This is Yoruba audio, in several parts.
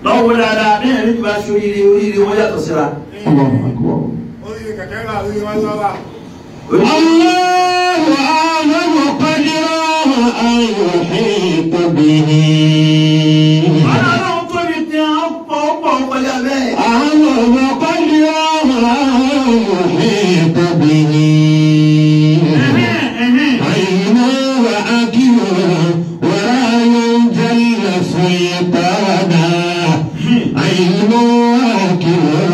Lọ́wọ́ dáadáa bí ẹ̀rí bá ṣe oríire oríire wọ́n yàtọ̀ síra. Allahu a'lamu qadran an yuhita bihi. Ọlọ́run tó ní ti ọ̀pọ̀ ọ̀pọ̀ kọjá bẹ́ẹ̀. A'lamu qadran an yuhita bihi. Ilmun wa aqlun wa ra'yun jalla sultana. Ilmun wa aqlun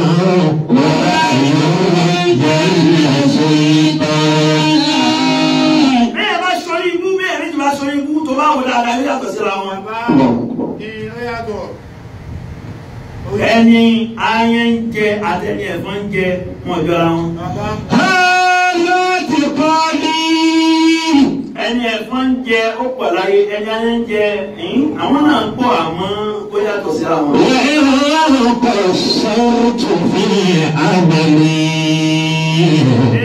wa ra'yun jalla sultana. Bẹ́ẹ̀ bá sọrí ibú bẹ́ẹ̀ ní ti bá sọrí ibú tó bá wò dáadáa yóò yàtọ̀ síra wọn. Ẹni ayé ń jẹ àtẹni ẹ̀fọn ń jẹ wọn jọra wọn. Ẹni ẹ̀fọn ń jẹ ó pọ̀ láyé ẹni ayé ń jẹ àwọn náà ń pọ̀ àmọ́ ó yàtọ̀ síra wọn.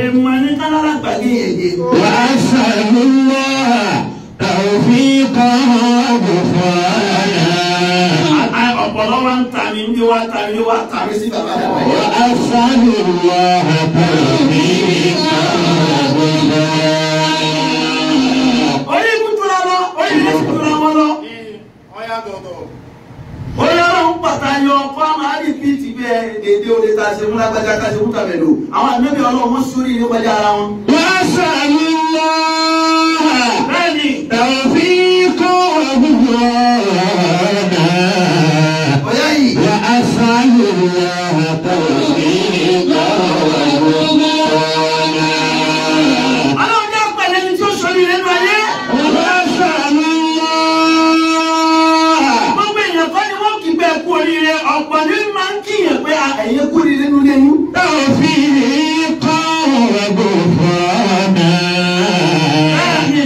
Èèmọ̀ ní kálára gbàgbé yẹ̀yẹ. Ọ̀pọ̀lọ́ wa ń ta mi ní wá ta mi ní wá ta mi sí bàbá dàgbà yẹn. Orí ikú tura lọ, orí ilé sì tura wọn lọ. Orí ọlọ́run pàtàkì ọkọ àmà rìpíìtì bẹ́ẹ̀ dédé orí ta ṣe fún lágbájá ká ṣe fún tàbẹ̀lò. Àwọn ànábì ọlọ́run wọ́n sórí ilé kọjá ara wọn. Bẹ́ẹ̀ni. Ọ̀yá yìí. Ọlọ́run jẹ́ pẹ̀lẹ́ ní tí ó sọ ní nínú ayé. Gbogbo èèyàn kọ́ ni wọ́n kì í pé kú oríire, ọ̀pọ̀ ní máa ń kíyàn pé ẹ̀yin kú oríire nínú ilé yín. Bẹ́ẹ̀ni.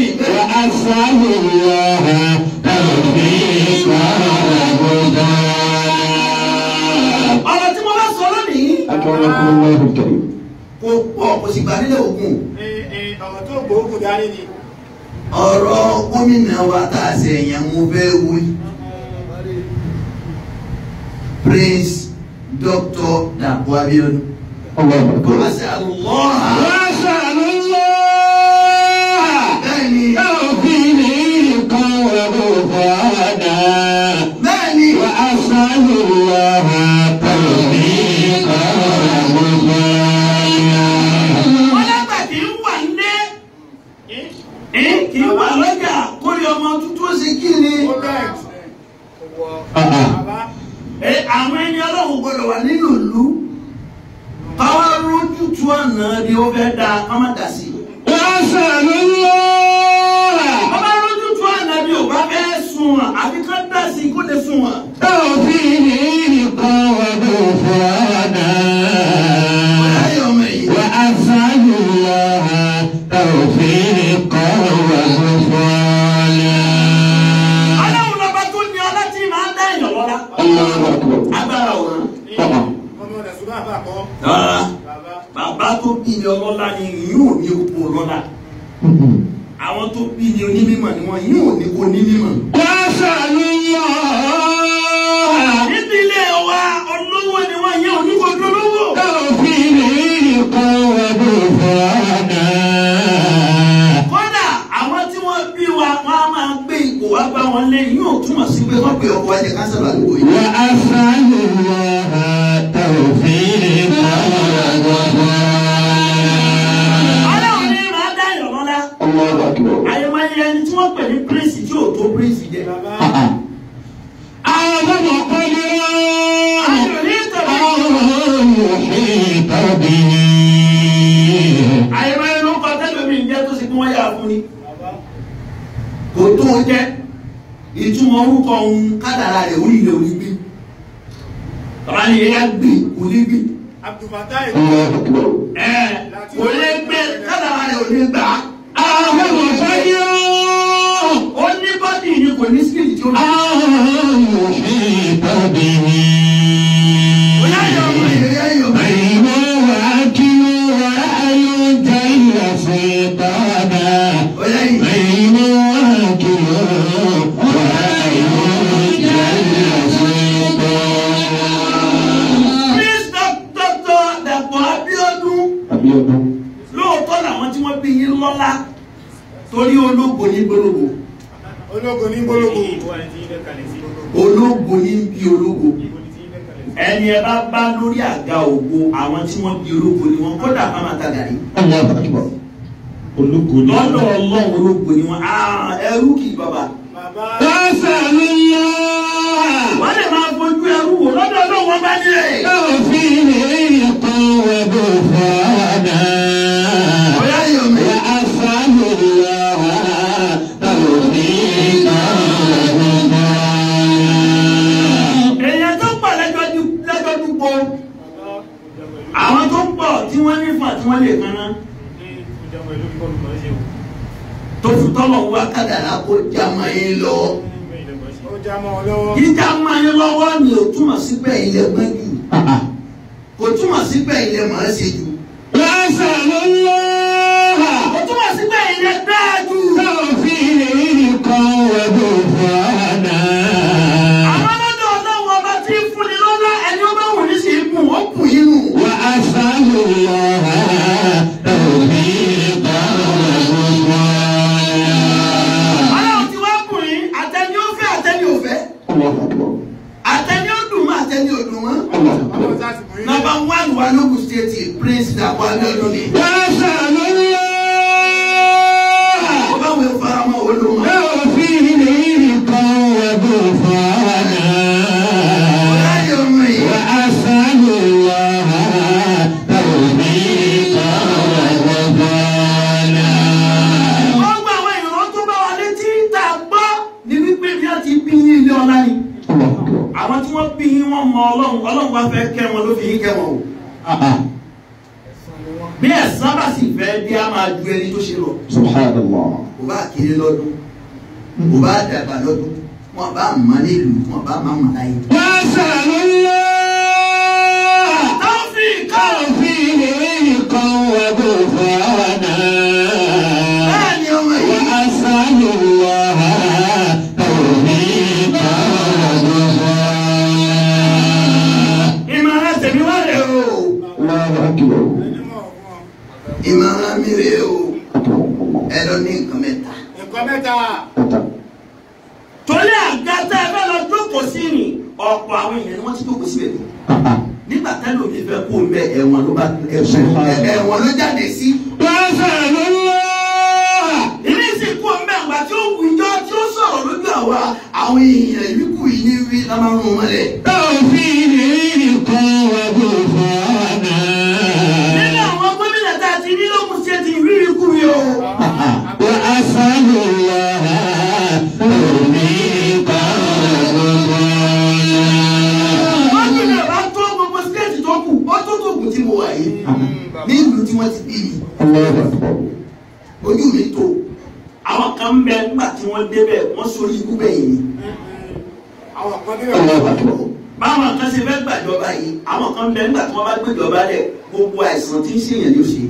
Ọ̀rọ̀ tí mo bá sọ lónìí kò pọ̀ kò sì gbà nílẹ̀ ògùn. Ọ̀rọ̀ gómìnà wa tá a ṣe èèyàn mo fẹ́ wí. Prince Dr. Dàpọ̀ Abíọ́dún. Masha Allah. Bẹ́ẹ̀ni. Bẹ́ẹ̀ni. Wọ́n lágbà kì í wà nílé. Kì í wà lọ́jà kórè ọmọ tuntun ó ṣe kí ni. Àwọn ẹni ọlọ́run gbọ́dọ̀ wà nínú ìlú. Káwá rójú tu ọ̀nà bí ó fẹ́ da ká má dà sí. Wọ́n bá rójú tu ọ̀nà bí ò bá fẹ́ sùn wọn àbí ká dà sí kó lè sùn wọn. Ọ̀yá ọmọ yìí. Ọlọ́run lọ́ba tó ní ọlá tí máa ń dá èèyàn lọ́lá. Agbára òun. Rárá, bàbá tó bí ni ọlọ́lá ni yóò ní ipò ọlọ́lá. Àwọn tó bí ni onímọ̀ ni wọ́n yóò ní kó ní mímọ̀. Nídìílé wa olówó ni wọ́n yóò ní kó dolówó. Kódà àwọn tí wọ́n bí wa wọ́n á máa gbé ipò wá bá wọn lé yóò túmọ̀ sí pé wọ́n pè ọkọ̀ ẹ̀jẹ̀ kánsẹ̀lọ̀ àdúgbò yìí. Ọlọ́run ní máa dá èèyàn lọ́lá. Àyèmáyé ẹni tí wọ́n pè ní píríǹsì tí ò tó píríǹsì jẹ. Ayò ní ìtọ̀bí. Àyèmáyé ló ń kọ tẹ́lẹ̀ mi jẹ́ tó sì kí wọ́n yára fún ni. Kò tó jẹ́ ìtumọ̀ orúkọ òun kádàrá rẹ̀ orí ilẹ̀ òní gbé. Bàbá ni ẹ̀yà gbé kò ní gbé. Ẹ kò lè gbé kádàrá rẹ̀ òní gbà. Ó ní bọ́dì ni kò ní síkìlì tí ó ní. Oyá yọ̀ ọmọ yìí, oyá yọ̀ ọmọ yìí. Oyá yìí. Abiodun. Lóòótọ́ làwọn tí wọ́n bí yín lọ́lá torí ológo ní gbólógo. Ológo ní gbólógo. Ológo ní bí ológo. Ẹni ẹ bá bá lórí àga ògo àwọn tí wọ́n bí ológo ni wọ́n kódà má máa ta gàrí. Allahu Akbar. Ológo ni lọ́dọ̀ Ọlọ́run ológo ni wọ́n. Ẹrú kì í bàbá. Wọ́n lè máa fojú ẹrú wò lọ́dọ̀ Ọlọ́run wọn bá nílẹ̀. Ọ̀yá yọ̀ mí. Èèyàn tó pọ̀ lẹ́jọ́ dúpọ̀. Àwọn tó pọ̀ tí wọ́n ní fà tí wọ́n lè kaná. Tó fi tọ́lọ̀ wá kádàrá kó já máa yín lọ. Jíjá máa yín lọ́wọ́ ni ò túmọ̀ sí pé ilẹ̀ gbọ́n jù. Kò túmọ̀ sí pé ilẹ̀ máa ṣe jù. Kò túmọ̀ sí pé ilẹ̀ dáa jù. Àwọn lọ́dọ̀ Ọlọ́run ọba tí ń fúnni lọ́lá ẹni ó bá wù ní sí ikùn ó kù yín nù. Ọlọ́run ti wá kù yín, àtẹni ó fẹ́ àtẹni ò fẹ́. Àtẹni ó dùn mọ́ àtẹni ò dùn mọ́. Number one wa l'Ógùn State, Prince Dàpọ̀ Abíọ́dún ni. Ó bá wẹ̀ faramọ́ olómọ. Ọ̀yá yọ̀ mí. Wọ́n gba àwọn ìran tó bá wa létí tá a gbọ́ ní wípé bí wọ́n ti bí yín ilé ọlá ni. Àwọn tí wọ́n bí yín wọ́n mọ Ọlọ́run, Ọlọ́run wá fẹ́ kẹ́ wọn ló fi yín kẹ́ wọn o. Bí ẹ̀san bá sì fẹ́ bí a máa ju ẹni tó ṣe lọ. Subhanallah. Kò bá kéré lọ́dún, kò bá dàgbà lọ́dún, wọ́n bá mọ̀ nílùú, wọ́n bá má mọ̀ láyé. Taofik! Bẹ́ẹ̀ ni ọmọ yìí. Ìmọ̀ràn tèmi wá rèé o. Allahu Akbar. Ìmọ̀ràn mi rèé o. Ẹ lọ ní nǹkan mẹ́ta. Nǹkan mẹ́ta. Torí àga tẹ́ ẹ fẹ́ lọ jókòó sí ni ọ̀pọ̀ àwọn èèyàn ni wọ́n ti jókòó síbẹ̀. Nígbà tẹ́lẹ̀ omi fẹ́ kó mbẹ ẹ̀wọ̀n ló bá ẹ̀wọ̀n ló jáde sí. Ilé ìsìnkú mbẹ àgbà tí ó wù ijọ́ tí ó sọ̀rọ̀ lójú àwa àwọn èèyàn ìwíkú yìí ní wí lámárùn mọ́lẹ̀. Nínú àwọn gómìnà tá a ti ní l'Ógùn State ìrírí kú yìí o. Gómìnà bá tó gbogbo stéètì tó kù, ó tó tó kù tí mo wà yìí. Ní ìlú tí wọ́n ti bí mi. Ojú mi tó. Àwọn kan ń bẹ nígbà tí wọ́n débẹ̀ wọ́n sórí ikú bẹ́yìn ni. Àwọn kan nílẹ̀. Báwọn kan ṣe fẹ́ gbàjọba yìí, àwọn kan ń bẹ nígbà tí wọ́n bá gbéjọba lẹ̀ gbogbo àìsàn tí ń ṣèyàn ló ṣe.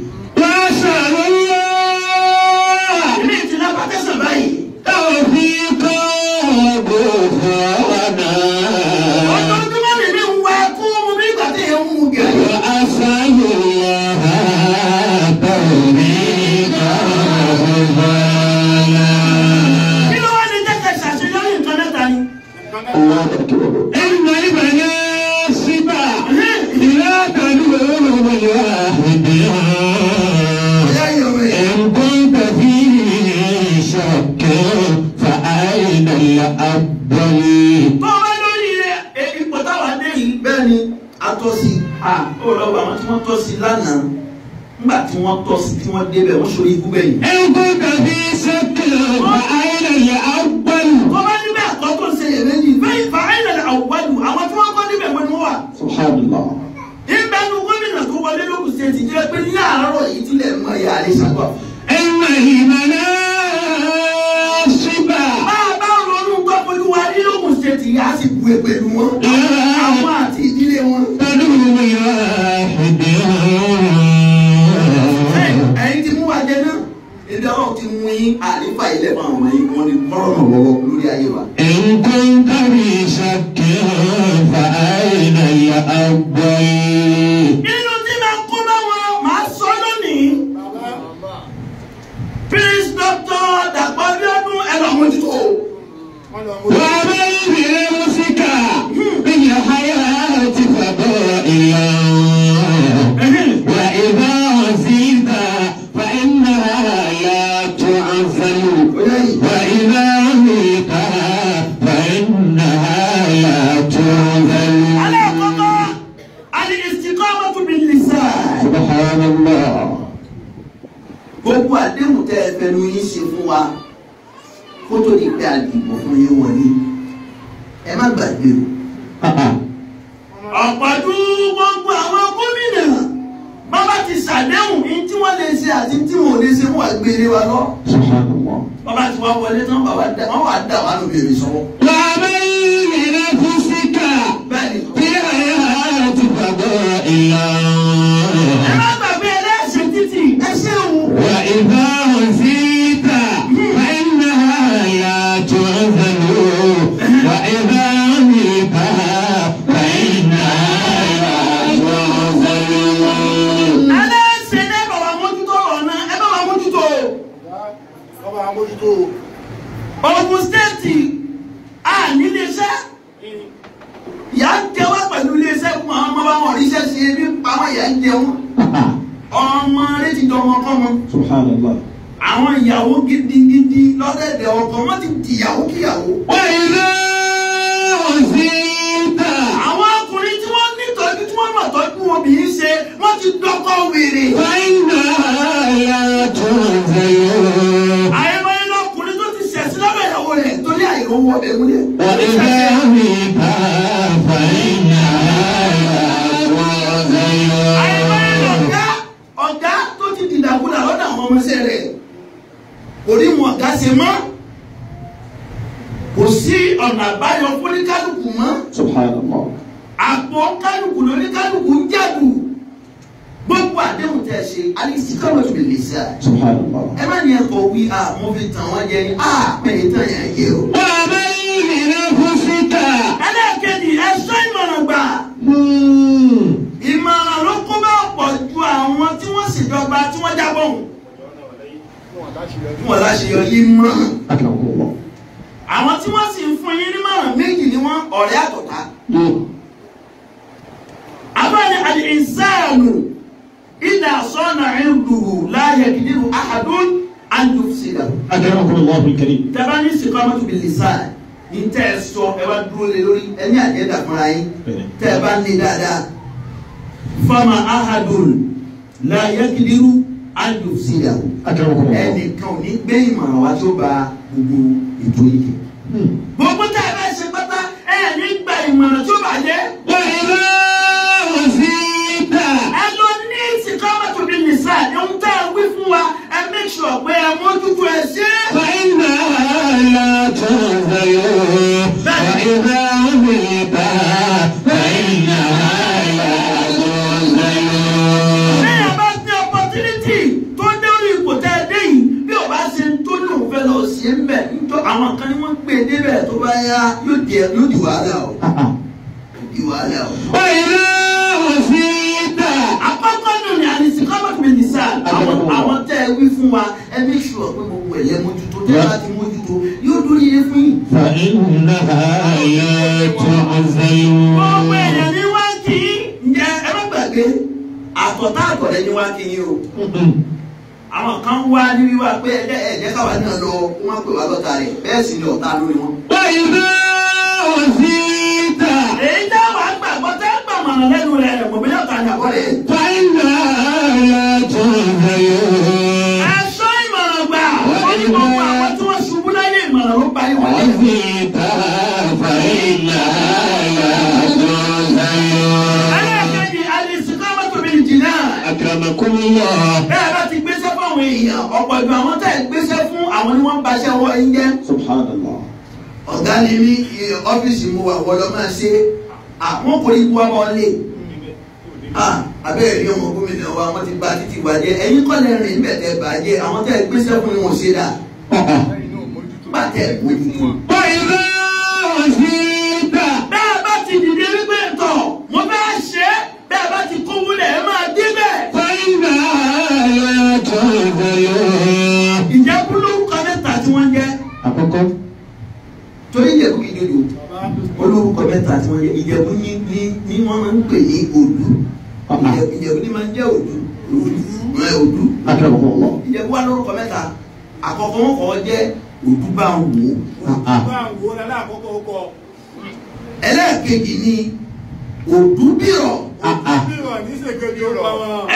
Ilé ìtura pàtẹ́sán báyìí. Ojoojúmọ́ lè ní wá kú mu bí ìgbà tí èèyàn ń mu gàrí. Kí ló wá lè jẹ́ ká ṣàṣeyọrí nǹkan mẹ́ta ni? Ọ̀yá yọ̀ mí. Tó o bá lórí rẹ̀ ipò táwa dé yìí bẹ́ẹ̀ ni a tọ́ sí ó lọ wọ àwọn tí wọ́n tọ́ sí lánàá nígbà tí wọ́n tọ́ sí tí wọ́n débẹ̀ wọ́n ṣorí ikú bẹ́yìn. Tó bá níbẹ̀ kọ́ tó ń ṣe iyèméjì bẹ́ẹ̀ fàáyìnà àwùwádù àwọn tí wọ́n kọ́ níbẹ̀ wọ́n ni wọ́n wà. Subhanallah. Ìbẹ́nu gómìnà tó wọlé l'Ógùn State jẹ́ pé ní àárọ̀ yìí tilẹ̀ mọ ìyá àlè ṣàgbà. Bá a bá ronú gbọ́ fojú wa ní l'Ógùn State yìí á sì bu èpè lu wọn. Àwọn àti ìdílé wọn. Ẹ̀yin ti mú wa jẹ náà. Ebi Ọlọ́run ti mú yín àlefa ilẹ̀ fún àwọn yín wọ́n ní kọ́rọ̀nà lọ́wọ́ lórí ayé wa. إن كنت في شك فأين الأفضل Nínú tí máa kó bá wọn, màá sọ lónìí. Gbogbo àdéhùn tẹ́ ẹ fẹnu yín ṣe fún wa kó tó di pé àdìbò fún yín wọlé. Ẹ má gbàgbé o. Ọ̀pọ̀jù gbogbo àwọn gómìnà bàbá ti ṣàdéhùn ní tí wọ́n lè ṣe àti tí wọ́n ò lè ṣe wọ́n gbére wa lọ. Bàbá ti wá wọlé tán wọ́n wà dà wà lóbi èrè sọ́wọ́. Bàbá yìí ní físíkà bí àyà ti gbàgbọ́ ìlà. Ẹ má gbàgbé ẹlẹ́sìn títì ẹ ṣéun. Wà ìbá òsìta fẹ́ẹ́nà àyà tó ń zẹ̀lú. Wà ìbá òsìta fẹ́ẹ́nà àyà tó ń zẹ̀lú. Ẹlẹ́sìn ẹ bá wa mójútó ọ̀nà ẹ bá wa mójútó. Ogun State a níléeṣẹ́ ìyà ń jẹ wá pẹ̀lú iléeṣẹ́ fún àwọn ọmọ bá wọn ríṣẹ́ ṣe ebi ń pa wọn ìyà ń jẹ wọn. Ọmọ rẹ ti dọmọ kọ́mọ. Subhanallah. Àwọn ìyàwó gidigidi lọ́dẹ̀dẹ̀ ọkọ wọn ti dìyàwó kíyàwó. Wà ìbá òsìta. Àwọn ọkùnrin tí wọ́n nítọ́jú tí wọ́n mọ̀ tọ́jú obìnrin ṣe wọ́n ti dọ́kọ̀ wèrè. Fẹ́ẹ́nà àyà tó ń zẹ̀lú. Àyẹ̀wò ọkùnrin tó ti ṣẹ̀sí lọ́dọ̀ ìyàwó rẹ̀ torí àìrówó ọbẹ̀ múlẹ̀. وإذا غبت فإنها Àyẹ̀wò ọ̀gá ọ̀gá tó ti dìdàkudà lọ́dọ̀ àwọn ọmọọṣẹ́ rẹ̀ kò rí wọn ọ̀gá ṣe mọ́. Kò sí ọ̀nà àbáyọ fún oníkálukú mọ́. Subhanallah. Àpò kálukú lóníkálukú ń jẹ̀dù. Gbogbo àdéhùn tẹ̀ ṣe alisi kọ́mọ̀ tó lè ṣe. Subhanallah. Ẹ má ní ẹ̀kọ́ wí à mo fi tàn wọ́n jẹ ni à pẹ̀lú tàn yẹn yẹ o. وبين نفسك Ẹlẹ́ẹ̀kejì ẹ̀ṣọ́ ìmọ̀ràn gbà. Ìmọ̀ràn ló kó bá ọ̀pọ̀ ju àwọn tí wọ́n ṣèjọba tí wọ́n jábọ̀ hùn. Wọ́n láṣeyọrí ìmọ̀ràn. Akramakumullah. Àwọn tí wọ́n sì ń fún yín nímọ̀ràn méjì ni wọ́n ọ̀rẹ́ àtọ̀tá. Àbáni al-insanu idha sana irduhu la yaqdiru ahadun an yufsidahu. Akramakumullah al-karim. Tẹ́bá ní istiqamatu bil lisan ní tẹ́ ẹ sọ ẹ bá dúró lé lórí ẹ ní àjẹ́dà fúnra yín tẹ́ ẹ bá ní dáadáa. Fama ahadun la yaqdiru an yufsidahu. Akramakumullah. Ẹnìkan ò ní gbé ìmọ̀ràn wá tó ba gbogbo ètò yìí jẹ́. Gbogbo tá ẹ bá ṣe pátá ẹ ní gba ìmọ̀ràn tó bàjẹ́. وإذا أوذيت Ẹ lọ ní istiqamatu bil lisan ohun tá ẹ wí fún wa ẹ make sure pé ẹ mójútó ẹ ṣe. فإنها لا تنزل وإذا أوذيت فإنها لا تنزل. Bẹ́ẹ̀ bá ní opportunity tó dé orí ipò tẹ́ ẹ dé yìí bí ò bá ṣe ń tó lóun fẹ́ lọ sí ń bẹ̀ nítorí àwọn kan ní wọ́n ń pè é débẹ̀ tó bá yá yóò di wàhálà o. Yóò di wàhálà o. وإذا أوذيت Àkọ́kọ́ nù ní ànísí kọ́mọ̀tì mi sá àwọn tẹ́ ẹ wí fún wa ẹ make sure pé gbogbo ẹ̀ lẹ mójútó tẹ́ ẹ bá ti mójútó yóò dórí ilé fún yín. فإنها لا تعزل. Gbogbo èèyàn ní wá kí ǹjẹ́ ẹ má gbàgbé àtọ̀tá àtọ̀rẹ́ ní wá kí yín o. Àwọn kan wá ní wíwá pé ẹ̀jẹ̀ káwa náà lọ wọ́n pè wá lọ́ta rẹ̀ bẹ́ẹ̀ sì ni ọ̀tá lórí wọn. وإذا أوذيت Èyí táwa gbàgbọ́ tẹ́ gbàmọ̀ràn lẹ́nu rẹ̀ rẹ̀ mọ̀ bí ọ̀tá ni àbọ̀ rẹ̀. فإنها لا تعزل. Ẹ̀ṣọ́ ìmọ̀ràn gbà wọ́n ní gbogbo àwọn tí wọ́n ṣubú láyé ìmọ̀ràn ló parí wọlé. أوذيت فإنها لا تعزل. Ẹlẹ́ẹ̀kejì al-istiqamatu bil-jinan. أكرمكم الله. Bẹ́ẹ̀ bá ti gbéṣẹ́ fún àwọn èèyàn ọ̀pọ̀ ìgbà àwọn tẹ̀ gbéṣẹ́ fún àwọn ni wọ́n ń baṣẹ́ wọ yín jẹ́. Subhanallah. Ọ̀gá ni mí ọ́fíìsì mo wà wọ́n lọ máa ṣe àwọn kò ní wá wọn lé. Abẹ́rẹ́ rí ọmọ gómìnà wa wọ́n ti ba títí wa jẹ́ ẹ̀yin kọ́ lẹ́ rìn bẹ́ẹ̀ tẹ́ bàjẹ́ àwọn tẹ́ gbéṣẹ́ fún ni wọ́n ṣe dà. Bá tẹ̀ mójútó. وإذا أوذيت Bẹ́ẹ̀ bá ti dìde wípé tọ̀ mo fẹ́ ṣe é bẹ́ẹ̀ bá ti kó wúlẹ̀ ẹ máa dé bẹ́ẹ̀. فإنها لا تعزل. Ìjẹ́kú lórúkọ mẹ́ta tí wọ́n jẹ́ Àkọ́kọ́. torí Ìjẹ̀bú kì í dodo olórúkọ mẹ́ta tí wọ́n jẹ́ Ìjẹ̀bú ní wọ́n máa ń pè ní òdú. Ìjẹ̀bú ní máa ń jẹ́ òdú òdú. Akramakumullah. Ìjẹ̀bú wà lórúkọ mẹ́ta àkọ́kọ́ wọn kọ́ jẹ́ òdú bá ń wò ó. Ẹlẹ́ẹ̀kejì ni òdú bírọ̀.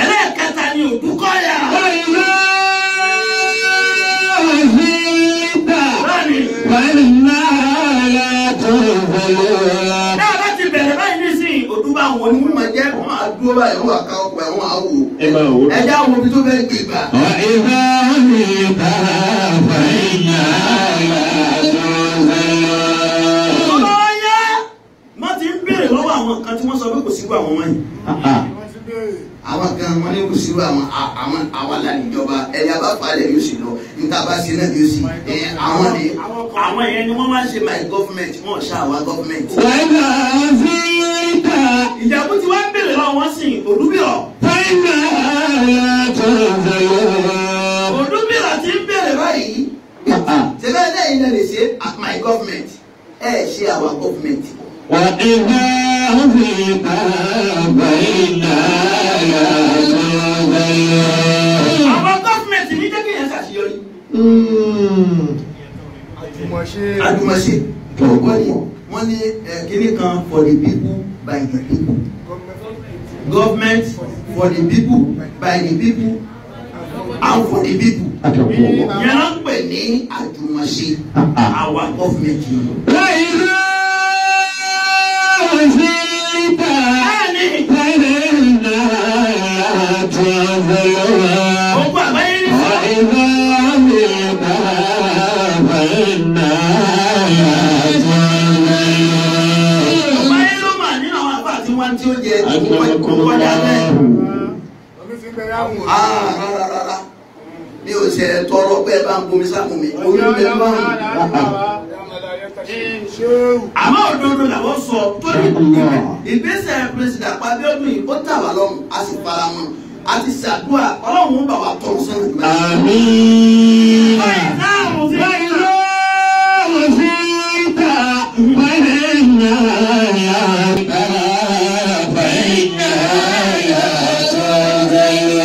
Ẹlẹ́ẹ̀kẹta ni òdú kọ́yà. وإذا تنزل. Náà bá ti bẹ̀rẹ̀ báyìí nísìnyí, òdúbà wọn ni wọ́n máa jẹ́, wọ́n máa dúró báyìí, wọ́n máa ká ọkọ̀ ẹ̀, wọ́n máa wò. Ẹ máa wò. Ẹ já wo ibi tó fẹ́ gbé gbà. وإذا غبت فإنها لا تنزل. Tó bá wá yá, wọ́n ti ń béèrè lọ́wọ́ àwọn kan tí wọ́n sọ pé kò síwú àwọn wọ̀nyí. Wọ́n ti béèrè. Àwọn kan wọ́n ní kò síwú àwọn àwọn àwa la níjọba, ẹ̀yà bá falẹ̀ yóò sì lọ, níta bá ṣe náà yóò sì. Àwọn ni àwọn yẹn ni wọ́n máa ń ṣe my government, wọ́n ṣe àwa government. وإذا غبت Ìjàmbá ti wá ń béèrè lọ́wọ́ wọn sìn Òdúbìrọ̀. فإنها لا تنزل. Òdúbìrọ̀ ti ń béèrè báyìí. Ṣé bẹ́ẹ̀ náà yìí náà lè ṣe my government? Ẹ ṣe àwa government. وإذا غبت فإنها لا تنزل. Àwọn government ní jẹ́ kí èèyàn ṣàṣeyọrí. Àjùmọ̀ṣe. Àjùmọ̀ṣe. Wọ́n ní kíní kan for the people by the people. Government for the people by the people and for the people. Akramakumullah. Yẹn ló ń pè ní àjùmọ̀ṣe àwa government yìí. وإذا غبت Bẹ́ẹ̀ni, فإنها لا تنزل. gbogbo àgbáyé ní sọ. وإذا غبت فإنها لا تنزل. Gbogbo ayé ló mà nínú àwọn àbá àti wọn tí ó jẹ kọjá bẹ́ẹ̀. Omi ti ń bẹ̀rẹ̀ àwọn òbí. Ah, rárá rárá. Mi ò ṣe tọrọ pé ẹ bá ń bomi sáàmù mi. Orí mi máa ń. Ṣéwù. Àmọ́ òdodo làwọn sọ torí ìgbésẹ̀ President Abíọ́dún yìí ó tà wá lọ́rùn, a sì fara mọ́, a ti ṣàdúrà, Ọlọ́run ń bà wá tọ́ sẹ́nu. آمين. Báyìí náà mo fi وإذا غبت فإنها لا تنزل.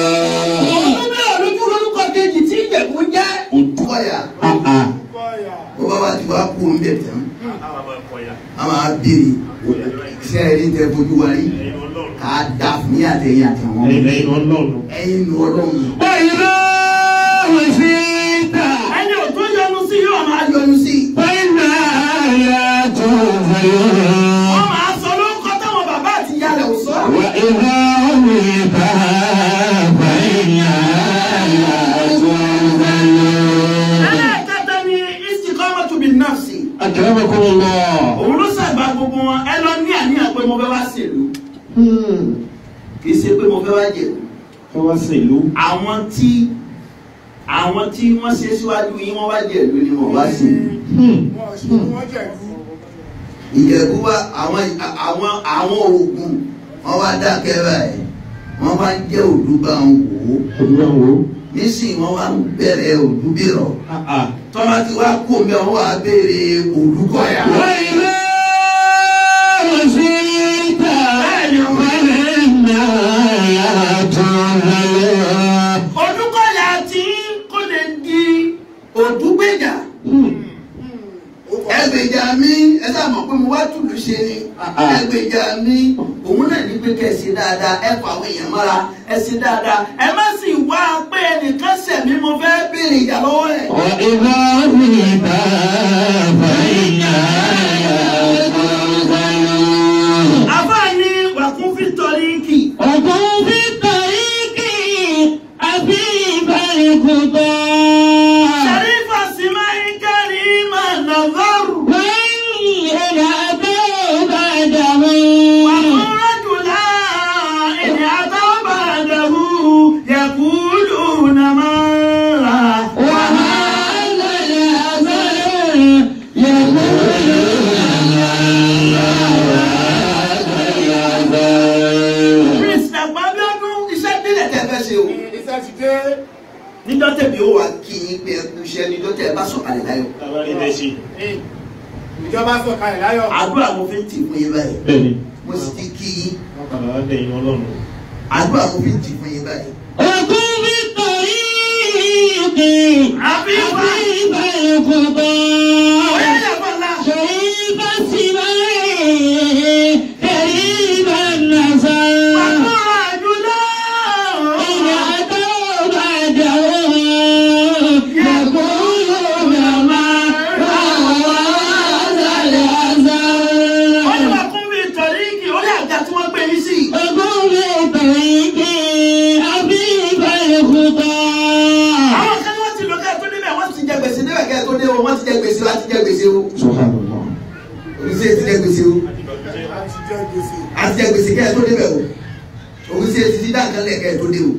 Òun náà lójú lórúkọ kejì tí Ìjẹ̀bú jẹ́. Kọ́yà. Kọ́yà. Bó bá wá ti wá kú ń bẹ̀ tán, a máa béèrè iṣẹ́ ẹni tẹ fojú wa rí ká dá fún yín àtẹ̀yìn àtàwọn. Ẹ̀yin Ọlọ́run. Ẹ̀yin nu Ọlọ́run. وإذا غبت Ẹni ò tó yọnu sí yóò máa yọnu sí. فإنها لا تنزل. Wọ́n máa sọ lórúkọ táwọn bàbá àti ìyá rẹ̀ ò sọ. وإذا غبت فإنها لا تنزل. Ẹlẹ́ẹ̀kẹta ni istiqamatu bin nafsi. أكرمكم الله. Òun ló ṣàgbà gbogbo wọn. Ẹ lọ ní àníyàn pé mo fẹ́ wá ṣèlú. Kì í ṣe pé mo fẹ́ wá jẹ̀lú. Kọ́ wá sí ìlú. Àwọn tí wọ́n ṣe síwájú yín wọ́n wá jẹ̀lú ni wọ́n wá sí. Wọ́n ṣe wọ́n jẹ̀lú. Ìjẹ̀bú wa àwọn oògùn wọ́n wá dákẹ́ báyìí. Wọ́n wá ń jẹ́ òdúbà ń wò ó. Òdúbà ń wò ó. Nísìnyí wọ́n wá ń bẹ̀rẹ̀ òdúbìrọ̀. Tọ́lá ti wá kó mi ọwọ́ wa béèrè òdúkọ̀yà. وإذا غبت فإنها لا تنزل. Òdúkọ̀yà tí kò lè di òdúgbèjà. Ẹgbèjà mi, ẹ sáà mọ̀ pé mo wá tùlù ṣe ni. Ẹgbèjà mi, òun náà ní pé kẹ́ ẹ ṣe dáadáa, ẹ fà àwọn èèyàn mọ́ra, ẹ ṣe dáadáa. Ẹ má sì wá pé ẹnìkan ṣẹ̀ mí mo fẹ́ béèrè ìjà lọ́wọ́ ẹ̀. وإذا غبت فإنها لا تنزل. Àfáà ní wàkún fi tọ́ríkì. وكن في الطريق عفيف الخطى. Ṣàrífà sì máa ń kárí máa nàzọ́rù. وإن أتوا بعده Wàkún rájùlá ìní àtàwọ̀bàdàhù yaquluna máa. وهذا الأثر يقولون Prince Àgbàbíọ́dún iṣẹ́ délẹ̀ tẹ́ fẹ́ ṣe o. Iṣẹ́ ti dé. Níjọ́ tẹ̀mí ó wà kí yín pé ẹ kú iṣẹ́ níjọ́ tẹ̀ bá sọ̀kalẹ̀ láyọ̀. Bàbá rí bẹ́ẹ̀ ṣe. Ìjọba sọ̀kalẹ̀ láyọ̀. Àdúrà mo fi ń tì fún yín báyìí. Bẹ́ẹ̀ni. Mo sì ti kí yín. Wọ́n padà wá dẹ̀yìn Ọlọ́run. Àdúrà mo fi ń tì fún yín báyìí. وكن في الطريق Àbí wá. عفيف الخطى. Ọ̀yá yàgbọ́n ńlá. شريف السماء كريم النسب. Wàkún rájùlá. إن أتوا بعده يقولون ما هذا الأثر. الخطى. Àwọn kan ní wọ́n ti lọ kẹ́ ẹ tó débẹ̀, wọ́n ti jẹ gbèsè débẹ̀ kẹ́ ẹ tó dé o, wọ́n ti jẹ gbèsè, wọ́n ti jẹ gbèsè o. Subhanallah. Ògùn ti jẹ gbèsè o. A ti jẹ gbèsè kẹ́ ẹ tó débẹ̀ o. Ògùn ti ti dá nǹkan lẹ̀ kẹ́ ẹ tó dé o.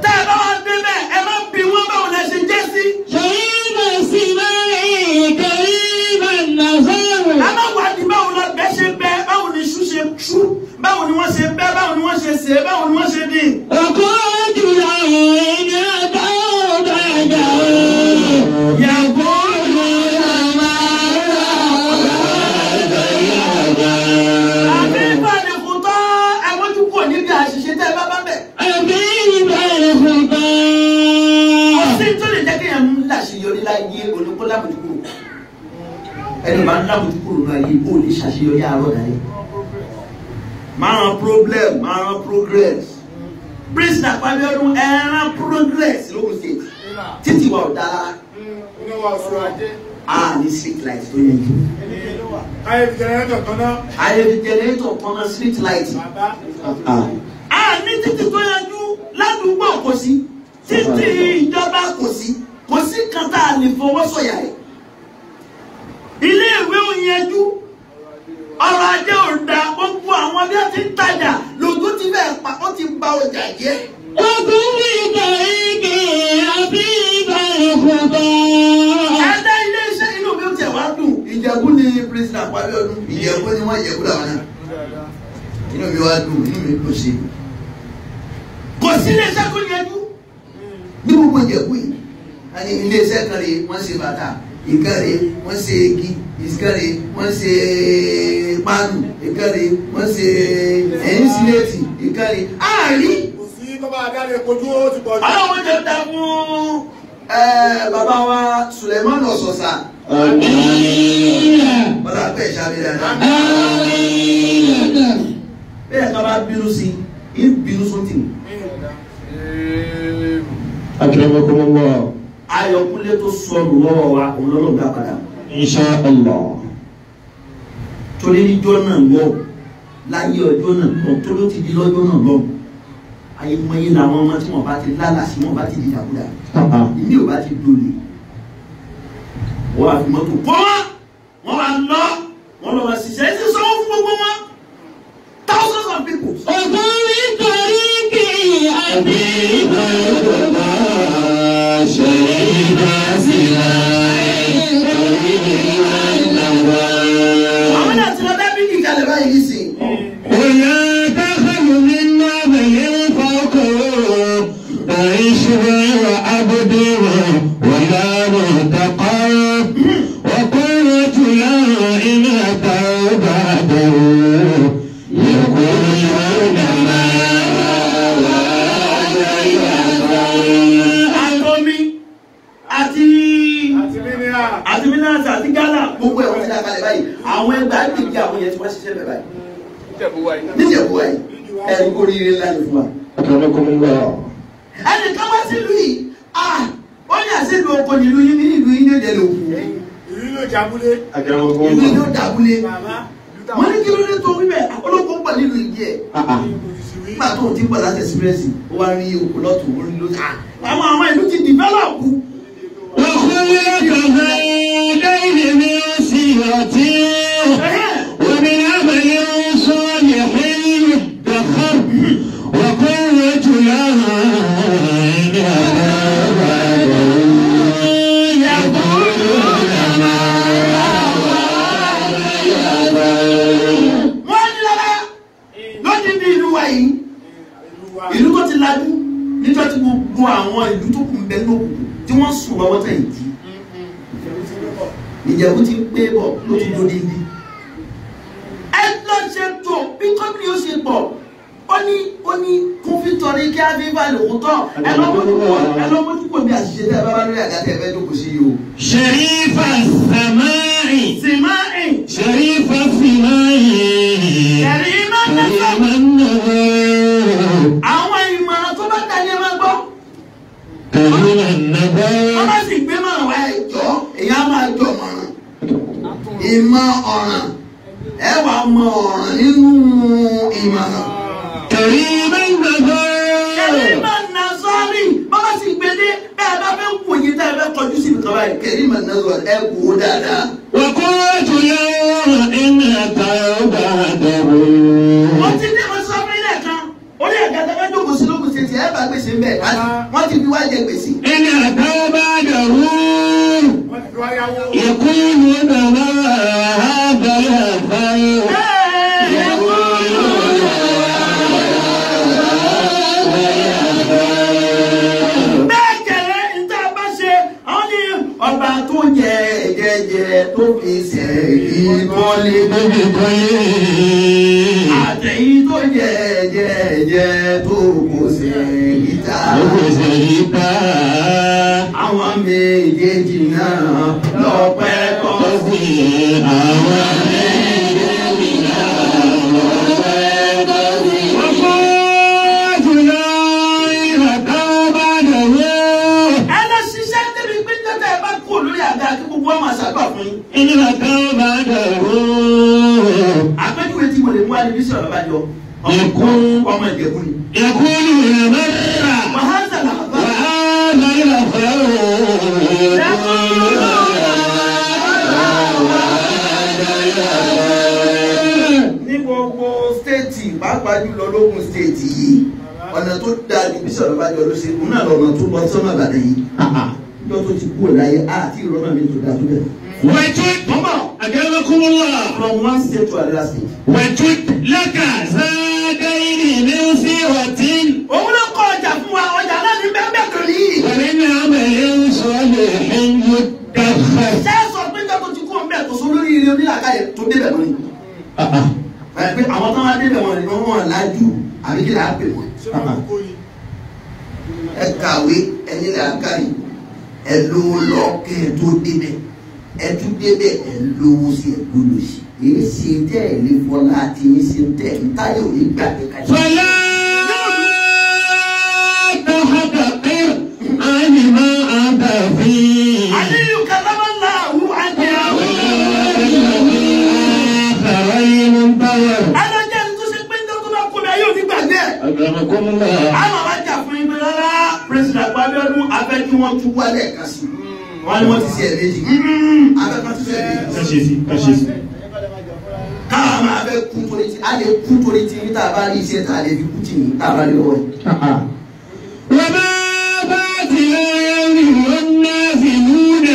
Tẹ́ ẹ bá wá débẹ̀, ẹ má bi wọ́n báwo lẹ ṣe jẹ́ sí. شريف السماع كريم النظر. Ẹ má wádìí báwo lọ bẹ́ ṣe bẹ́, báwo ni iṣu ṣe ṣú, báwo ni wọ́n ṣe bẹ́, báwo ni wọ́n ṣe sè é, báwo ni wọ́n ṣe dín. وقلت له إن أتوا بعده يقولون ما Àbí ìbàdàn kò tọ́ ẹ̀wọ́n tún kò níbi àṣìṣe tẹ́ ẹ bá bá bẹ̀. أبي الخطى. Kò sí tó lè jẹ́ kéèyàn ń láṣeyọrí láyé olùkó lámójúkúrò. Ẹni bá ń lámójúkúrò náà yìí kó lè ṣàṣeyọrí àárọ̀ dáyé. Máa ran problem, máa ran progress. Prince Dàpọ̀ Abíọ́dún ẹran progress lókun state. Títí wa ò dára. A ní street light tó yẹn jù. Ayé fi jẹnẹrétọ̀ kan náà. Ayé fi jẹnẹrétọ̀ kan náà street light. A ní títí tó yanjú ládùúgbò kò sí, títí ìjọba kò sí, kò sí kan tá a lè fọwọ́ sọ̀yà ẹ̀. Ilé ìwé ò yanjú, ọrọ̀ ajé ò da, gbogbo àwọn bí wọ́n ti ń tajà lòdù ti fẹ́ pa, ó ti ba ọjà jẹ́. وكل طريق أبيب الخطى. Ẹ̀dá ilé iṣẹ́ inú mi ò tiẹ̀ wá dùn. Ìjẹ̀bú ni Prince Dàpọ̀ Abíọ́dún, Ìjẹ̀bú ni wọ́n Ìjẹ̀bú làwọn náà. Inú mi wá dùn, inú mi dùn sí i. Kò sí ilé iṣẹ́ tó yanjú ní gbogbo Ìjẹ̀bú yìí. A ní ilé iṣẹ́ kan rèé, wọ́n ṣe bàtà, ìkan rèé, wọ́n ṣe igi, ìkan rèé, wọ́n ṣe páànù, ìkan rèé, wọ́n ṣe ẹ̀yìn síléètì, ìkan rèé. Àárí. Kò sí kọ́ba adáre kojú ó ti pọ̀ jù. Ọlọ́run jẹ́ ta fún bàbá wa Suleiman Ọ̀sọ̀sà. آمين. Bọ́lá pẹ̀ ìṣàbí dáadáa. آمين. Bẹ́ẹ̀ ká bá bínú sí i, ń bínú sótì. Akramakumullah. Ayọ̀kúnlé tó sọnù lọ́wọ́ wa, òun lọ́lọ́ gbà padà. Insha Allah. Torí níjọ́ náà lọ, láyé ọjọ́ náà lọ, tó ló ti di lọ́jọ́ náà lọ. Ayémọ́yé làwọn ọmọ tí wọ́n bá ti lálàsí, wọ́n bá ti di dàkúdà. Ìmí ò bá ti dolè. Wọ́n á fi mọ́tò kọ́ wọn, wọ́n wá lọ, wọ́n lọ wá ṣiṣẹ́, ẹ sì sanwó fún gbogbo wọn. Thousands of people. وكل طريق أبيب الخطى. شريف السماع كريم النظر. Àwọn náà ti lọ dá bíbí kalẹ̀ báyìí nísìnyí. ولا تخف من نبي فوقه فيشبع عبد ولا مرتقى وقلت له إن أتوا بعده يقولون ما Àtọ́mí àti Àti mínírà. àti mílíọ̀nù àti Ghana gbogbo ẹ̀ wọ́n ti dá kalẹ̀ báyìí. Àwọn ẹgbàá gbèjì àwọn yẹn ti wá ṣiṣẹ́ bẹ̀ báyìí. Níjẹ̀bú wa yìí. Níjẹ̀bú wa yìí, ẹ̀rí kò rí ire ńlá ni fún wa. Akramakumullah. Ẹnìkan wá sílùú yìí, ah, ó ní àṣìlú oko nílùú yín ní ìlú yín ní òjẹ́ lòkù. Ìlú ló jábúlé. Ìlú yín ló dàbúlé. Bàbá. Wọ́n ní kí ló dé tó wí bẹ́ẹ̀, olóko ń pọ̀ nílùú yìí ẹ̀. Nígbà tó o ti ń bọ̀ láti express, ó wá rí oko lọ́tún, ó rí lọ́tún. Àwọn àwọn ìlú ti develop. وخلق هذين من سيرتي ومن عمل صالح يدخر وقوة له إن يقولون ما Wọ́n ní lára lónìí ní ìlú wa yìí. Ìlú tó ti lajú níjọ́ tí gbogbo àwọn ìlú tó kù ń bẹ ní òkùnkùn tí wọ́n sùn lọ́wọ́ tẹ̀ yìí. Ìjẹ̀bú ti ń pé bọ̀ ló ti dòdì ní. Ẹ lọ ṣe tó bí kọ́mìnì ó ṣe pọ̀. Ó ní kún fi tọrí kí á fi bá lòun tọ́. Ẹ lọ mójú kò bí àṣìṣe tẹ́ ẹ bá bá lórí àga tẹ́ ẹ fẹ́ jókòó sí yìí o. شريف السماع Sìmáì شريف السماع ẹ̀rí máa ń lọ́sọ̀. كريم النظر Àwọn ìmọ̀ràn tó bá tẹ̀lé máa gbọ́. كريم النظر Wọ́n bá sì gbé mọ̀ràn wá ẹ̀jọ́, èyí á máa jọ mọ̀ràn. Ìmọ̀ ọ̀ràn. Ẹ wà mọ ọ̀ràn nínú ìmọ̀ràn. كريم النظر Ẹ̀rí máa ń na sọ́ọ̀rì. Bọ́lá sì gbé báyìí kẹ́rì mà náà lọ ẹ wò ó dáadáa. وقلت يوم إن توبته. Wọ́n ti ní ọ̀sán fún ilé kan orí àga tá a bá jókòó sí lókun ṣe ti ẹ bá gbèsè ń bẹ̀ wọ́n ti fi wá jẹ gbèsè. إن توبته. Wọ́n ti fi wá yáwó. يقولون ما هذا الخير. Bẹ́ẹ̀ kẹ̀lẹ́ ní tá a bá ṣe àwọn ní ọba tó jẹ jẹjẹ tó fi ṣe ìkọ́lé. Àtẹ̀yí tó jẹ jẹjẹ tó kò ṣe ìta. Àwọn méjèèjì náà lọ́pẹ́ tọ́ sí. Ẹ lọ ṣiṣẹ́ débi pé jọ́tà ẹ bá kú lórí àga kí gbogbo ọmọ àṣàgbà fún yín. Àpéjúwe tí mo lè mú alẹ́ bísí ọ̀rọ̀ bá jọ. Ọmọ Ìjẹ̀bú ni. يقولون مرة Wàhálà làbá. وهذا الخير. Ní gbogbo stéètì pàápàá jùlọ lógùn stéètì yìí ọ̀nà tó dáa ju bísí ọ̀rọ̀ bá jọ ló ṣe òun náà lọ́nà tó lọ sọ́nà Ìbàdàn yìí. Lọ́ tó ti kú láyé àti ìrọ́nà mi tó dáa tó bẹ̀. وجد أكرمكم الله. From one state to another state. وجد لك زادين من سيرة. Òun ló kọ ọjà fún wa ọjà náà ní bẹ́ẹ̀ bẹ́ẹ̀ kan yìí. ومن عمل صالح يدخر. Ṣé ẹ sọ pé nígbà tó ti kú ọ̀nbẹ tó sọ lórí ilé onílàkàyè tó débẹ̀ mọ́ ni? Ẹ pé àwọn tó wá débẹ̀ wọn ni wọ́n lájú àbí kí là á pè wọ́n. Ṣé wọ́n kó ni? Ẹ kàwé ẹ nílàkàyè ẹ lówó lọ kẹ́ ẹ tó débẹ̀ ẹ tún débẹ̀ ẹ lówó sí ẹ gbọ́dọ̀ sí. Èyí ṣe tẹ́ ẹ lè fọlá àti yín ṣe tẹ́ ẹ táyọ̀ ní gbàgbé kalẹ̀. فلا تحتقر عن ما أنت فيه. Aliyu kalamallahu ajahu. آخرين انتظر. Alájà ní tó ṣe pé ní ọdún bá kú mi ayé òní gbàgbé ẹ̀. أكرمكم الله. Àwọn àwọn ajá fún yín pé rárá President Abiodun afẹ́ kí wọ́n tún wálẹ̀ kan sí. Wọ́n ní wọ́n ti ṣe ẹ̀mejì. Afẹ́ kan tún ṣe ẹ̀mejì. Káà máa fẹ́ kú torí ti a lè kú torí ti ní tá a bá rí iṣẹ́ tá a lè fi kú tì ní tá a bá rí lọ́wọ́ ẹ̀. وما بات لا يرم النافلون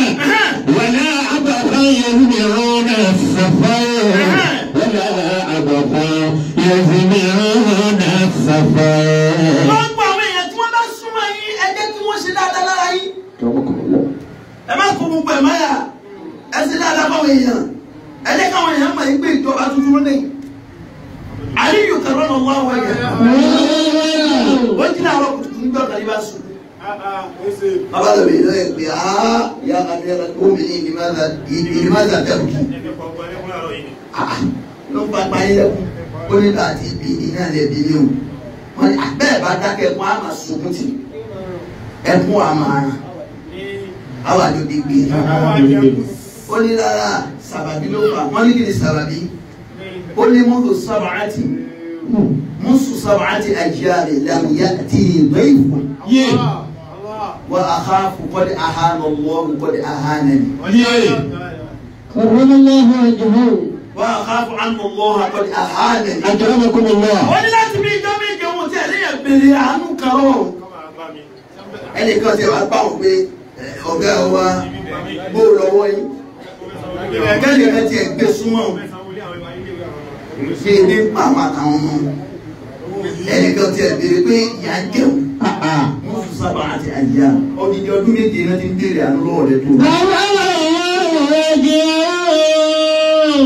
ولا عبثا يزمعون السفر ولا عبثا يزمعون السفر. Wọ́n gbọ́ àwọn èèyàn tí wọ́n bá súnmọ́ yín ẹ jẹ́ kí wọ́n ṣe dáadáa lára yín. Ẹ má kó gbogbo ẹ̀ máyà ẹ ṣe dáadáa fáwọn èèyàn ẹ jẹ́ káwọn èèyàn mọ̀ yín pé ìjọba tuntun ló lẹ́yìn. Aliyu karramallahu wajhahu. Ó jí láàárọ̀ kùtùkùtù nígbà kan ní bá sùn. Bàbá lọ bèèrè lọ́yẹ̀ pé áá ya amira obìnrin ìlímàdà tẹ̀kù. Ló ń pa ayé lẹ́kùn. Ó ní láti ibi iná lẹ̀ bí ní o. Wọ́n ní bẹ́ẹ̀ bá dákẹ́ ẹkún á máa sunkún tì. Ẹkún á máa ràn. Àwọn àjò bí gbé. Ó ní rárá sàbàbí ló fà. Wọ́n ní kí ni sàbàbí? Ó ní mọ́tò sábàátì. Mọ́tò sábàátì àjíàrè làmúyá àti ìgbẹ́yìí. وأخاف قد أهان الله قد أهانني. كرم الله وجهه. وأخاف أن الله قد أهانني. أكرمكم الله. Wọ́n ní láti bí ìjọ méje ohun tí ẹlẹ́yìn bèrè àánú kan lọ́wọ́. Ẹnìkan ti wá bá wọn pé ọ̀gá wa bó lọ́wọ́ yín. Kẹ́lẹ́ kan ti ẹ̀ gbé súnmọ́ òun. Ṣé ebi ń pa àwọn àtàwọn ọmọ? Ẹnìkan ti ẹ̀ bèrè pé ìyá ń jẹun. Wọ́n fi sábà àti àyà. Odidi ọdún méje náà ti ń bèrè àánú lọ́wọ́ rẹ̀ tó.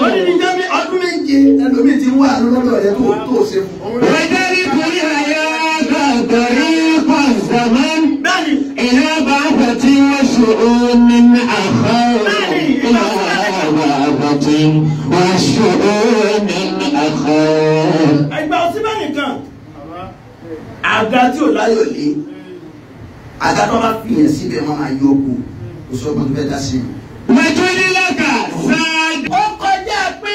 Odidi ọdún méje ẹlòmíì ti ń wá àánú lọ́dọ̀ rẹ̀ tó ṣe fún. وذلك الحياة طريق الزمن Bẹ́ẹ̀ni. إلى بعثة وشؤون آخر. إلى بعثة وشؤون آخر. Ẹgbẹ́ ọtí bá nìkan. Àga tí ò láyò lé. Àga tó bá fi yẹn síbẹ̀ wọ́n máa yọ kó. Kò sọ́gbọ́n tó fẹ́ dá sí i. وجد لك زاد. Ó kọjá pé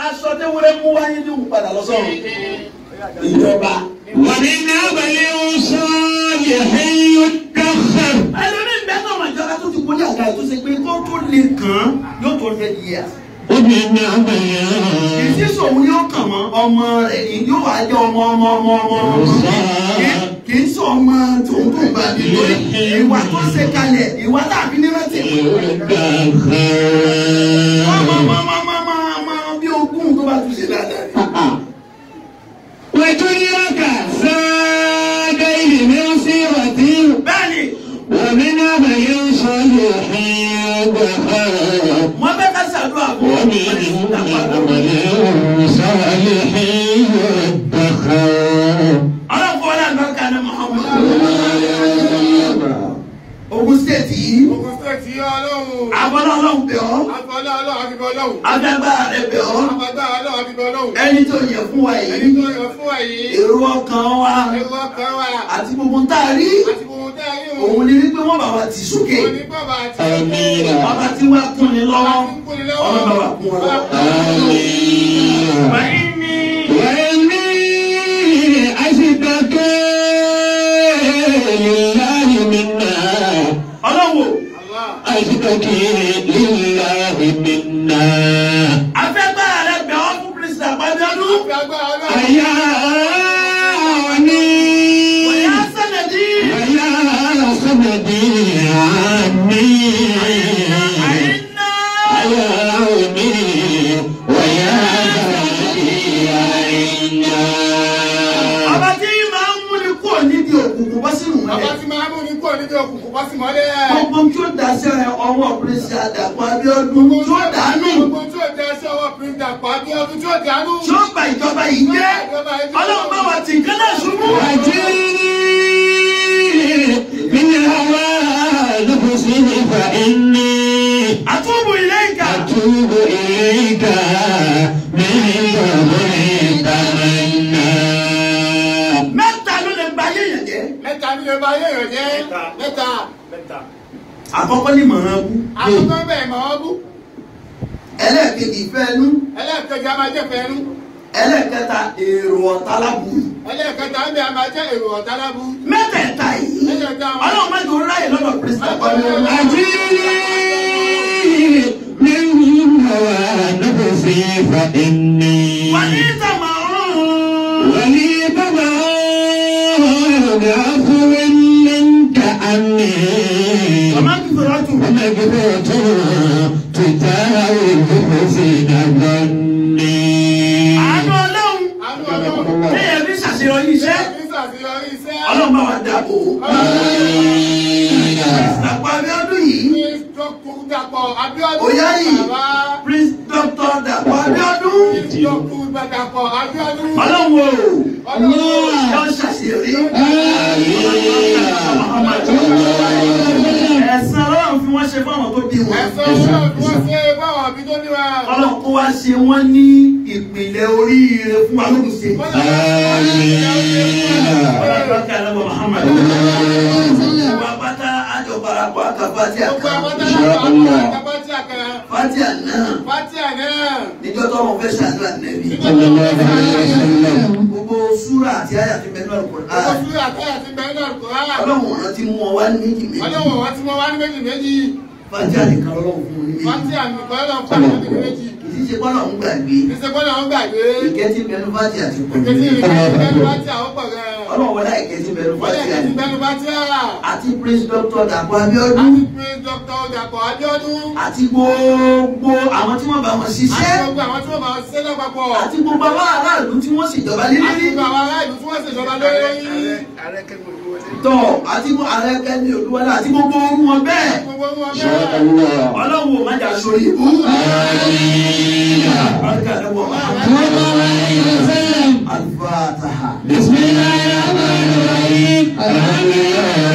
aṣọ tí wúrẹ́ mú wáyé ní òun padà lọ́sọ̀rọ̀. Ìjọba. ومن عمل صالح يدخر. Ẹlòmíì bẹ́ẹ̀ náà wọ́n ìjọba tó ti kó ní àga yìí tó ṣe pé kàn án yóò tó 100 years. Kì í sòun yóò kàn mọ́ ọmọ rẹ̀ ni yóò wá jẹ́ ọmọ ọmọ ọmọ ọmọ ọmọ. Kì í sọ ọmọ tòun tó gbà mí lórí ìwà tó ṣe kalẹ̀ ìwà tàbí ní rántí. Ọmọ ọmọ ọmọ ọmọ ọmọ bí ogún tó bá tún ṣe dáadáa. وجرك ساقيه من سيرتي Bẹ́ẹ̀ni. ومن أبي صالح دخل Wọ́n fẹ́ ká ṣàdúrà fún ومن أبي صالح دخل. Ọlọ́run fún ọlá àlùbáríkà ní Muhammad. Ogun State yìí. Ogun State yìí Ọlọ́run. Àbọ̀lá Ọlọ́run bẹ̀ ọ́. Àbọ̀lá Ọlọ́run àbíbọ̀ Ọlọ́run. Adágbára rẹ̀ bẹ̀ ọ́. Adágbára Ọlọ́run àbíbọ̀ Ọlọ́run. Ẹni tó yẹ fún wa yìí. Ẹni tó yẹ fún wa yìí. Èrò ọkàn wa. Èrò ọkàn wa. Àti gbogbo ń tá a rí. Àti gbogbo ń tá a rí. Òun ni wípé wọ́n bá wa tì sókè. Òun ni bàbá tì sókè. Bàbá tí wàá kún ni lọ́wọ́. Ọlọ́run bàbá kún wọn lọ́wọ́. وإني أشتكي لله منا. Ọlọ́run. أشتكي لله منا. Afẹ́gbára rẹ̀ bẹ̀ ọ́ fún Pírísítà Pàdánù. أياني. Wọ̀nyá sẹ́nẹ̀dí. ويا سندي عني. Àyínná. أياني ويا سندي عنا. Ọba tí máa ń múni kúrò nídìí òkùnkùn bọ́ sínú Ọba mọ́lẹ̀. tí máa ń múni kúrò nídìí òkùnkùn bọ́ sí mọ́lẹ̀. Gbogbo tí ó dá sí ọwọ́ Pírísítà Dàpọ̀ Abíọ́dún tí ó dànù. Gbogbo tí ó dá sí ọwọ́ Pírísítà Dàpọ̀ Abíọ́dún tí ó dànù. Tí ó gba ìjọba yìí jẹ́. Ọlọ́run bá wa tì nǹkan náà ṣubú. وجيني من هوى نفسي فإني Àtúbù ilayka. أتوب إليك من قبل تمنى. Mẹ́ta ló lè ba ayé yẹn jẹ́. Mẹ́ta ló lè ba ayé yẹn jẹ́. Mẹ́ta. Àkọ́kọ́ ní mọ̀ràn bú. Àkọ́kọ́ bẹ́ẹ̀ mọ̀ràn bú. Ẹlẹ́ẹ̀kejì ìfẹ́ ẹnu. Ẹlẹ́ẹ̀kejì a máa jẹ́ fẹ́ ẹnu. Ẹlẹ́ẹ̀kẹta èrò ọ̀tá láburú. Ẹlẹ́ẹ̀kẹta ń bẹ a máa jẹ́ èrò ọ̀tá láburú. Mẹ́tẹ̀ẹ̀ta yìí. Mẹ́tẹ̀ẹ̀ta. Ọlọ́run má jò ráyè lọ́dọ̀ Pírísítà Pàdánù. أجيني من هوى نفسي فإني Wàní tàmàrún. ولي طمع بعفو منك عني. Ọmọ kìfọ̀rọ̀ tù. ومغفرة تجاوز حسن ظني. Àánú Ọlọ́run. Àánú Ọlọ́run. Téèyàn fi ṣàṣeyọrí iṣẹ́. Téèyàn fi ṣàṣeyọrí iṣẹ́. Ọlọ́run bá wa dàbò. Dàpọ̀ Abíọ́dún yìí. Prince Dr. Dàpọ̀ Abíọ́dún. Oyá yìí. Bàbá. Prince Dr. Dàpọ̀ Abíọ́dún. Prince Dr. Dàpọ̀ Abíọ́dún. Ọlọ́run o. Ọlọ́run. Yóò ṣàṣeyọrí. Ẹ̀san Ọlọ́run fi wọ́n ṣe fáwọn tó bí wọn. Ẹ̀san Ọlọ́run fi wọ́n ṣe fáwọn òbí tó bí wọn. Ọlọ́run kó wá ṣe wọ́n ní ìpìlẹ̀ oríire fún wa lókun ṣe. Gbogbo apáta àjọ parapọ̀ àkà Fátíà kan. Fátíà náà. Fátíà náà. Níjọ́ tó wọn fẹ́ ṣàdúrà nẹ́bí. Gbogbo súrà àti àyà ti bẹ̀rẹ̀ Al-Qur'an. Gbogbo súrà àti àyà ti bẹ̀rẹ̀ Al-Qur'an. Ọlọ́run ọ̀ràn ti mú wọn wá ní méjì méjì. Ọlọ́run ọ̀ràn ti mú wọn wá ní méjì méjì. Fátíà nìkan lọ́lọ́run fún un ní méjì. Fátíà nìkan lọ́lọ́run fún un ní méjì. Kì í ṣe bọ́lá ń gbàgbé. Kì í ṣe bọ́lá ń gbàgbé. Ìkẹ́ tí bẹnu Fátíà ti pọ̀ jù. Ìkẹ́ tí bẹnu Fátíà ó pọ̀ gan. Ọlọ́run wọlé ìkẹ́ tí bẹnu Wọlé Fátíà. ìkẹ́ tí bẹnu Fátíà. Àti Prince Dr. Dàpọ̀ Abíọ́dún. Àti Prince Dr. Dàpọ̀ Abíọ́dún. Àti gbogbo àwọn tí wọ́n bá wọn ṣiṣẹ́. Àti gbogbo àwọn tí wọ́n bá wọn ṣiṣẹ́ lápapọ̀. Àti gbogbo àwọn aráàlú tí wọ́n ṣèjọba lé lórí. Àti gbogbo àwọn aráàlú tí wọ́n ṣèjọba lé lórí. Tọ́ àti ààrẹ Kẹ́mi Olúwọlé àti gbogbo orú wọn bẹ́ẹ̀. Gbogbo orú wọn bẹ́ẹ̀. Ọlọ́run ò má jà sórí ibú. Al-Fatiha. Bismillahirrahmanirrahim.